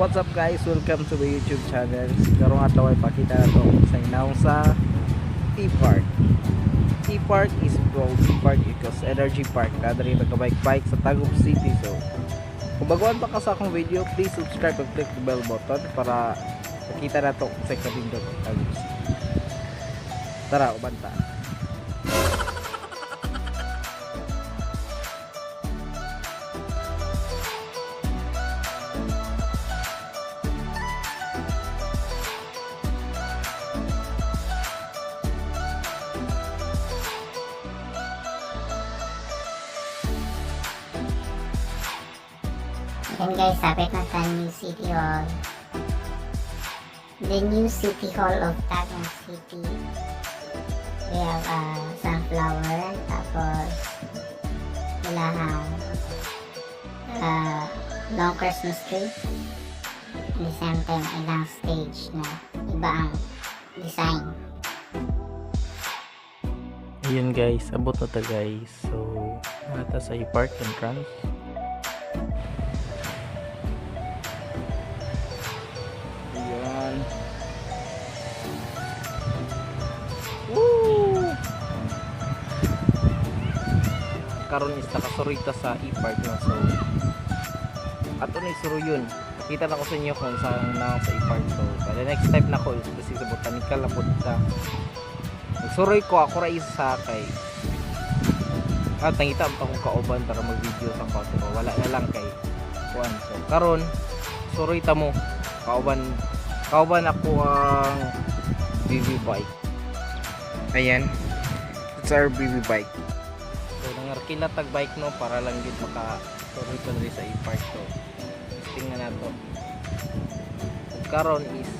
What's up, guys? Welcome to my YouTube channel. Karong adlaw ay pakita nato sa inawong sa E-Park. E-Park is called E-Park because Energy Park. Naa diri nagka-bike bike sa Tagum City. So, kung baguhan pa ka sa akong video, please subscribe and click the bell button para makita nato sa kanindot Tagum City. Tara, uban ta. Ayan guys, sapit na sa New City Hall. The new City Hall of Tagum City. We have a sunflower, tapos ilahang long Christmas tree. At the same time, ilang stage na iba ang design. Ayun guys, abot na ta, guys. So, naa ta sa E-Park entrance. Ayan. Woo! Karon is nakasuroy ta sa E-Park na, so ato na isuroyon. Pakita na ko sa inyo kung saan na ako sa E-Park. So, by the next step na ko is kasi sa botanical na punta. Nagsuroy ko, ako ra isa kay at nangita pa akong kauban para mag-video sa ko, pero wala na lang kay kuan. So karon suroy ta mo, kauban kauban ako ang BB bike. Ayan, it's our BB bike. So nangarkila tag bike, no, para lang gid maka suroy ta diri sa E-Park. So tingnan nato. Ug karon is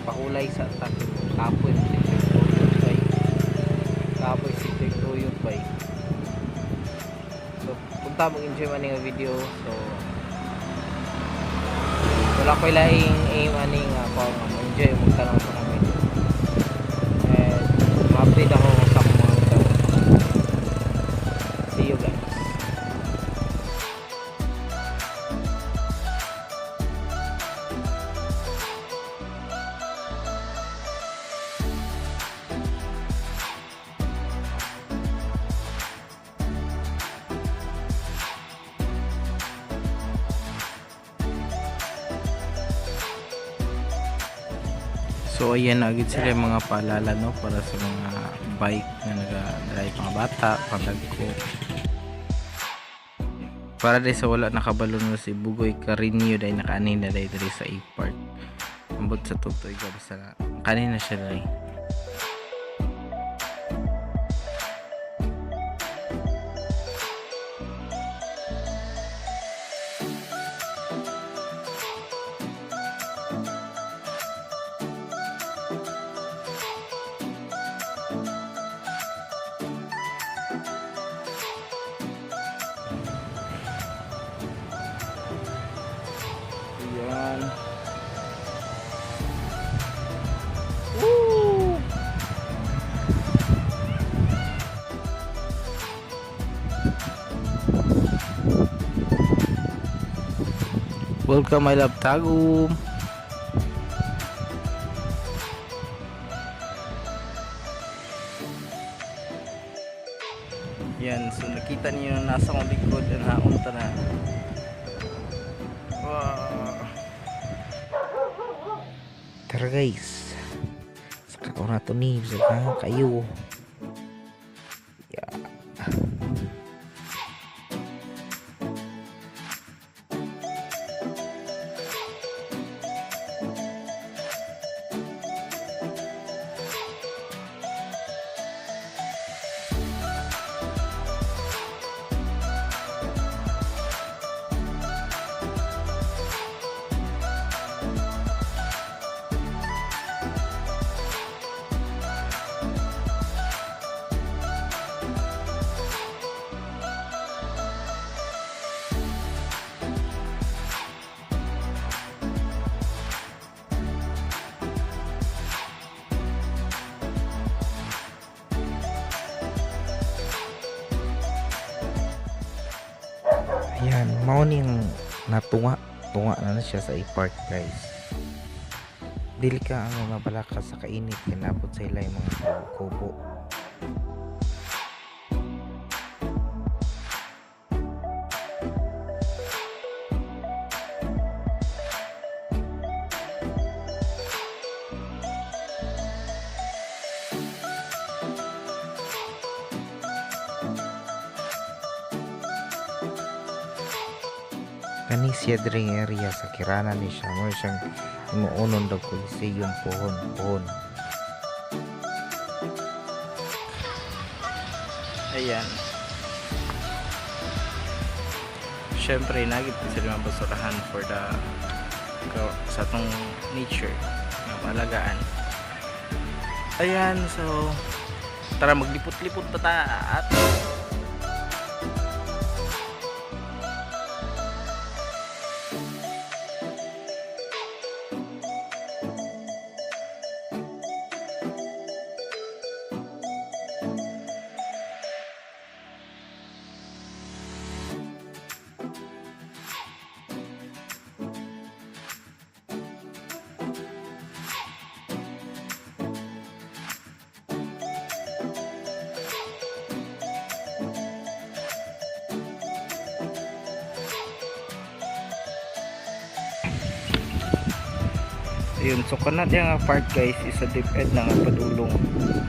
pahulay sa ta, kapoy na si tuyot bay, kapoy si tuyot bay. So punta mo, enjoy man nga video. So wala ko'y laing aim ani nga ako nga enjoy mo tanaw sa akong video and ma-update ako sa akong mga ito. See you guys. So ayan na agad sila yung mga paalala, no, para sa mga bike na naga-drive, mga bata, pagdagko. Para dai sa wala nakabalo, no, si Bugoy Carino dai nakaanhi na dai diri sa E-Park. Ambot sa tutoy ga, basta na kanina siya dai. Ayan. Woo! Welcome, I love Tagum. Yan, so nakita niyo na nasa kong likod ang haon ta na. Wow. Tara guys. Saka ko na to ni sa kayo. Yeah. Ayan, mao ning natunga. Tunga na na siya sa i-park, guys. Dili ka ano mabalaka sa kainit kay napod sa ila yung mga kubo-kubo. Kani siya diri nga area sa Kirana ni siya mo siyang imuunon daw Coliseum pohon pohon. Ayan. Siyempre, nagit po sila mga basurahan for the sa atong nature na maalagaan. Ayan, so tara, maglipot-lipot pa ta at ayun, so kana diya nga part, guys, is sa DepEd na nga padulong.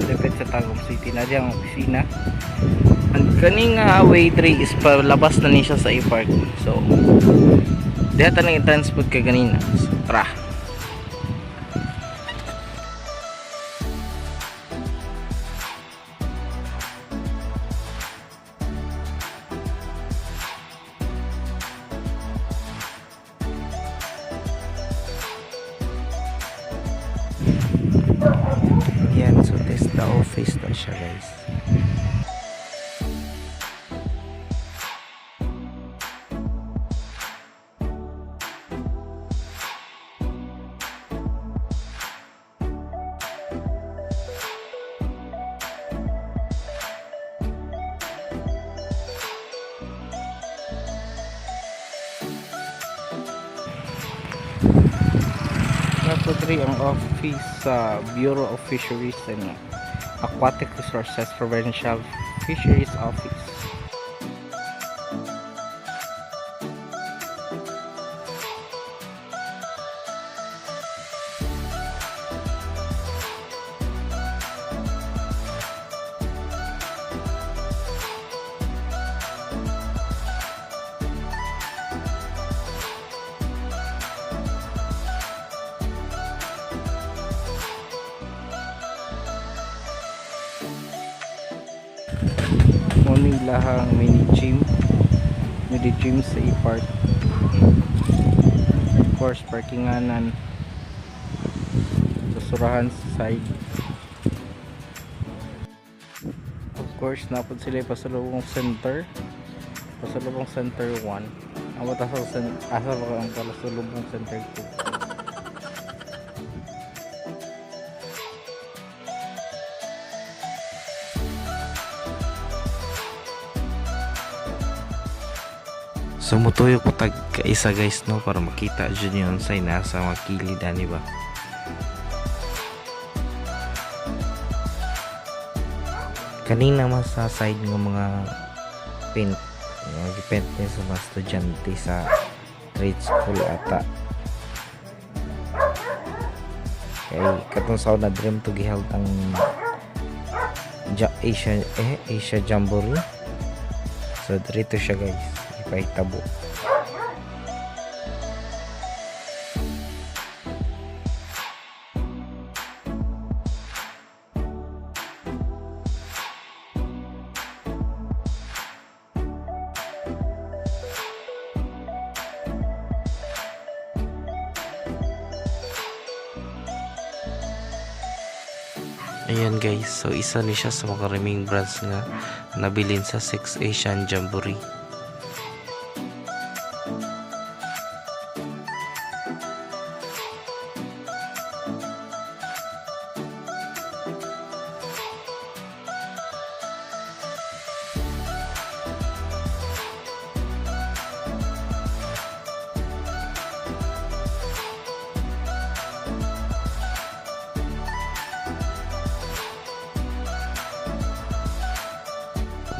DepEd sa Tagum City na diya ang opisina. And kani nga way 3 is palabas na ni siya sa i-park. So diha ta nang transport kay ganina. So, tara. Yan, so test the office na siya, guys. Nato diri ang office sa Bureau of Fisheries and Aquatic Resources Provincial Fisheries Office. Morning lahang mini gym. Mini gym sa i-park. Of course, parkinganan. Basurahan sa side. Of course, napod sila yung pasalubong center. Pasalubong center 1. Ang mata sa asa ba ang pasalubong center 2? So mutuyo ko tag kaisa, guys, no, para makita jud yung unsay nasa mga kilid ani ba. Kanina man sa side ng mga paint, mga gipaint ni sa mga estudyante sa trade school ata. Kay katong sa una dream to giheld ang Asia Jamboree. So dito siya, guys, ipahitabo. Ayan guys, so isa ni siya sa mga karaming brands nga nabilin sa 6 Asian Jamboree.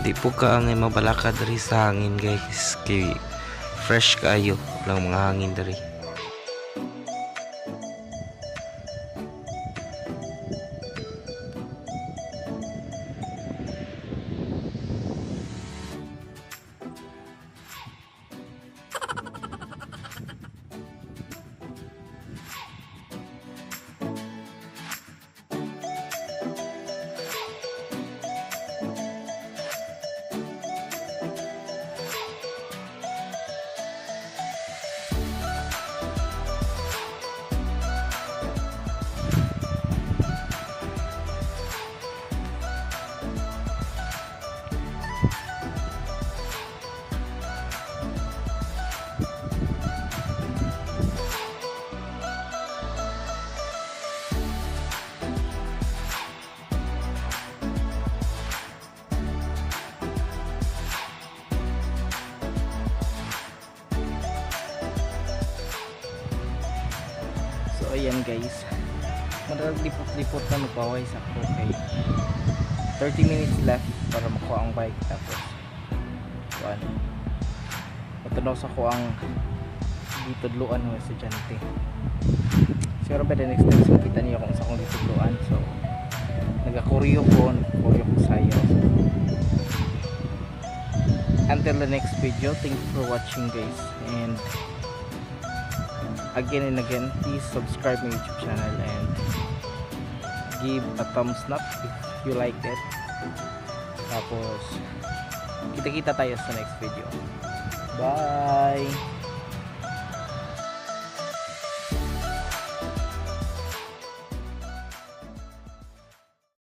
Di po ka angay mabalaka diri sa hangin, guys, kay fresh kaayo lang mga hangin diri. So ayan guys, murag lipot-lipot na magpaway sa ako kay 30 minutes left para makuha ang bike, tapos kuan matunaw sa ko ang gitudluan ng estudyante. Siguro by the next time, so kita niyo kung sa akong gitudluan. So nagakuryo ko sayo. So, until the next video, thank you for watching, guys, and again and again, please subscribe my YouTube channel and give a thumbs up if you like it. Tapos kita-kita tayo sa next video. Bye.